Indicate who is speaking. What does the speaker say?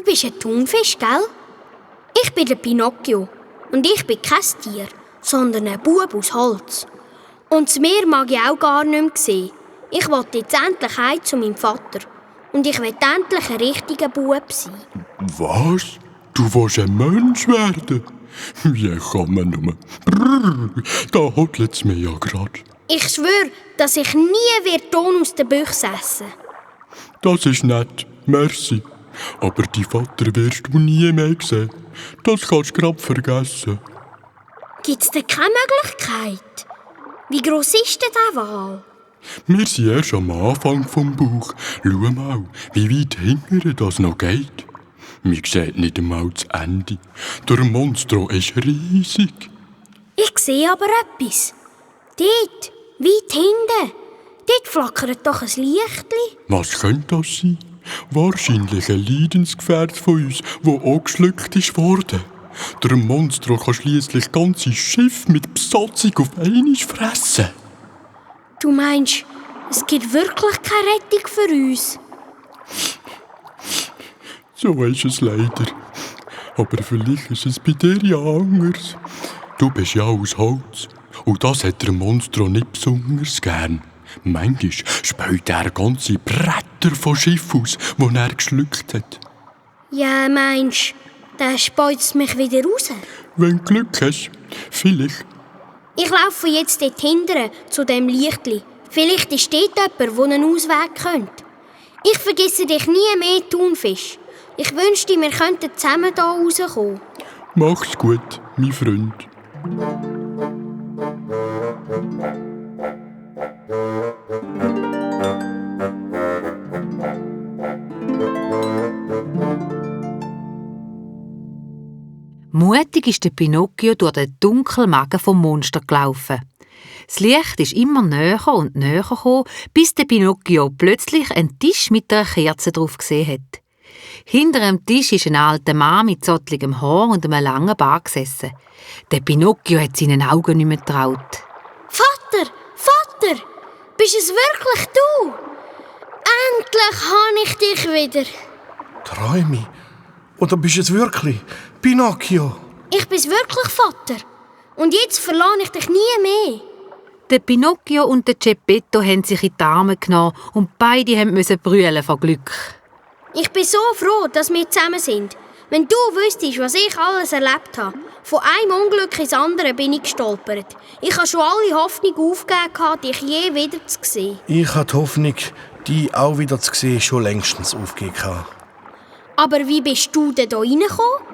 Speaker 1: Du bist ein Thunfisch, gell? Ich bin der Pinocchio. Und ich bin kein Tier, sondern ein Bub aus Holz. Und das Meer mag ich auch gar nicht mehr sehen. Ich will jetzt endlich heim zu meinem Vater. Und ich will endlich ein richtiger Bub sein.
Speaker 2: Was? Du willst ein Mensch werden? Wie kann man nur? Brrr, da hodlet's mir ja grad.
Speaker 1: Ich schwöre, dass ich nie Ton aus der Büchse essen werde.
Speaker 2: Das ist nett, merci. Aber die Vater wirst du nie mehr sehen. Das kannst du grad vergessen.
Speaker 1: Gibt's denn keine Möglichkeit? Wie gross ist denn der Wal?
Speaker 2: Wir sind erst am Anfang vom Bauch. Schau mal, wie weit hinten das noch geht. Man sieht nicht einmal das Ende. Der Monstro ist riesig.
Speaker 1: Ich sehe aber etwas. Dort, weit hinten. Dort flackert doch ein Lichtli.
Speaker 2: Was könnte das sein? Wahrscheinlich ein Leidensgefährt von uns, der auch geschluckt ist worden. Der Monstro kann schliesslich ganze Schiff mit Besatzung auf einmal fressen.
Speaker 1: Du meinst, es gibt wirklich keine Rettung für uns?
Speaker 2: So ist es leider. Aber vielleicht ist es bei dir ja anders. Du bist ja aus Holz. Und das hat der Monstro nicht besonders gern. Manchmal spült er ganze Bretter von Schiff aus, die er geschluckt hat.
Speaker 1: Ja, meinst du, der speust mich wieder raus?
Speaker 2: Wenn du Glück hast, vielleicht.
Speaker 1: Ich laufe jetzt dort hinten zu dem Lichtli. Vielleicht ist dort jemand, der einen Ausweg könnte. Ich vergesse dich nie mehr, Thunfisch. Ich wünschte, wir könnten zusammen hier rauskommen.
Speaker 2: Mach's gut, mein Freund.
Speaker 3: Mutig ist der Pinocchio durch den dunklen Magen vom Monster gelaufen. Das Licht ist immer näher und näher gekommen, bis der Pinocchio plötzlich einen Tisch mit einer Kerze drauf gesehen hat. Hinter dem Tisch ist ein alter Mann mit zottligem Haar und einem langen Bart gesessen. Der Pinocchio hat seinen Augen nicht mehr getraut.
Speaker 1: Vater! Vater! Bist es wirklich du? Endlich habe ich dich wieder.
Speaker 4: Träume? Oder bist du es wirklich? Pinocchio?
Speaker 1: Ich bin's wirklich, Vater. Und jetzt verlasse ich dich nie mehr.
Speaker 3: Der Pinocchio und der Geppetto haben sich in die Arme genommen und beide mussten brüllen vor Glück.
Speaker 1: Ich bin so froh, dass wir zusammen sind. Wenn du wüsstest, was ich alles erlebt habe. Von einem Unglück ins andere bin ich gestolpert. Ich habe schon alle Hoffnung aufgegeben, dich je wieder zu sehen.
Speaker 4: Ich hatte die Hoffnung, dich auch wieder zu sehen, schon längstens aufgegeben.
Speaker 1: Aber wie bist du denn hier reingekommen?